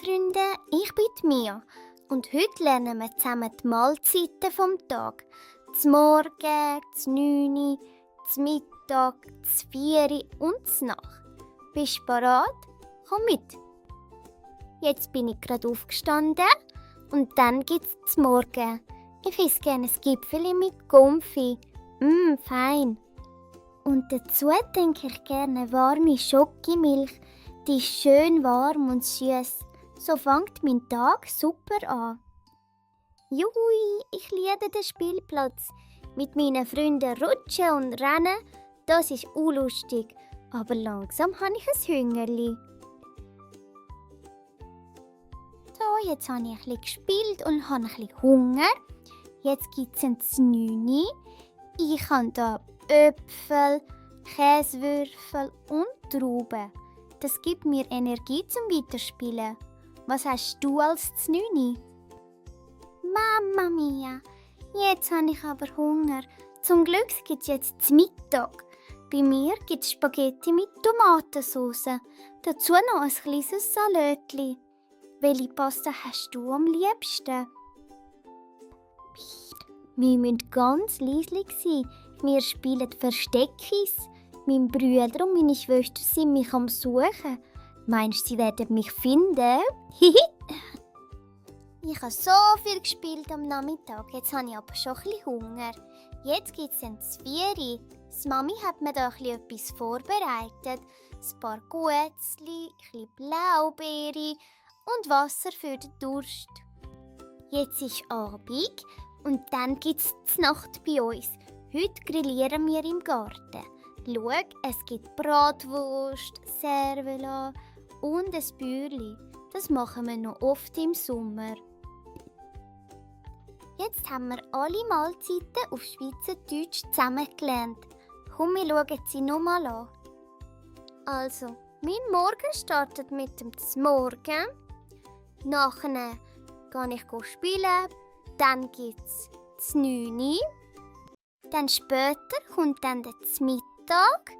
Freunde, ich bin die Mia und heute lernen wir zusammen die Mahlzeiten vom Tag. Zum Morgen, zum 9, zum Mittag, zum 4 und zum Nacht. Bist du bereit? Komm mit! Jetzt bin ich gerade aufgestanden und dann gibt es zum Morgen. Ich esse gerne ein Gipfeli mit Gumpfi. Fein. Und dazu denke ich gerne warme Schokimilch. Die ist schön warm und süß. So fängt mein Tag super an. Juhui, ich liebe den Spielplatz. Mit meinen Freunden rutschen und rennen, das ist unlustig. Aber langsam habe ich ein Hungerli. So, jetzt habe ich ein bisschen gespielt und habe ein bisschen Hunger. Jetzt gibt es ein Znüni. Ich habe hier Äpfel, Käsewürfel und Trauben. Das gibt mir Energie zum Weiterspielen. Was hast du als Znüni? Mama mia, jetzt habe ich aber Hunger. Zum Glück gibt es jetzt zum Mittag. Bei mir gibt es Spaghetti mit Tomatensauce. Dazu noch ein kleines Salätli. Welche Pasta hast du am liebsten? Wir müssen ganz leise sein. Wir spielen Versteckis. Mein Bruder und meine Schwester sind mich am Suchen. Meinst du, sie werden mich finden? Ich habe so viel gespielt am Nachmittag. Jetzt habe ich aber schon ein bisschen Hunger. Jetzt gibt es ein Zwiebeli. Die Mami hat mir da etwas vorbereitet. Ein paar Guetzli, ein bisschen Blaubeere und Wasser für den Durst. Jetzt ist Abend und dann gibt es die Nacht bei uns. Heute grillieren wir im Garten. Schau, es gibt Bratwurst, Cervela und ein Bürli. Das machen wir noch oft im Sommer. Jetzt haben wir alle Mahlzeiten auf Schweizerdeutsch zusammengelernt. Komm, wir schauen sie nochmal an. Also, mein Morgen startet mit dem Zmorgen. Nachher gehe ich spielen. Dann gibt es das 9. Dann später kommt dann der Mittag.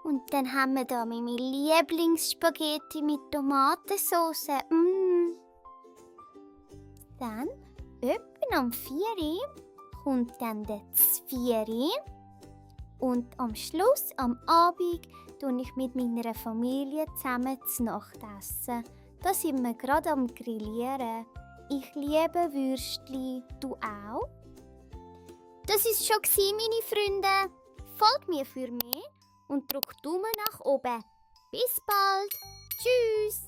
Und dann haben wir da meine Lieblingsspaghetti mit Tomatensauce. Dann, etwa am 4 kommt dann der 4. Und am Schluss, am Abend, tue ich mit meiner Familie zusammen zu Nacht essen. Da sind wir gerade am Grillieren. Ich liebe Würstchen. Du auch? Das ist schon meine Freunde. Folgt mir für mehr und drückt Daumen nach oben. Bis bald. Tschüss.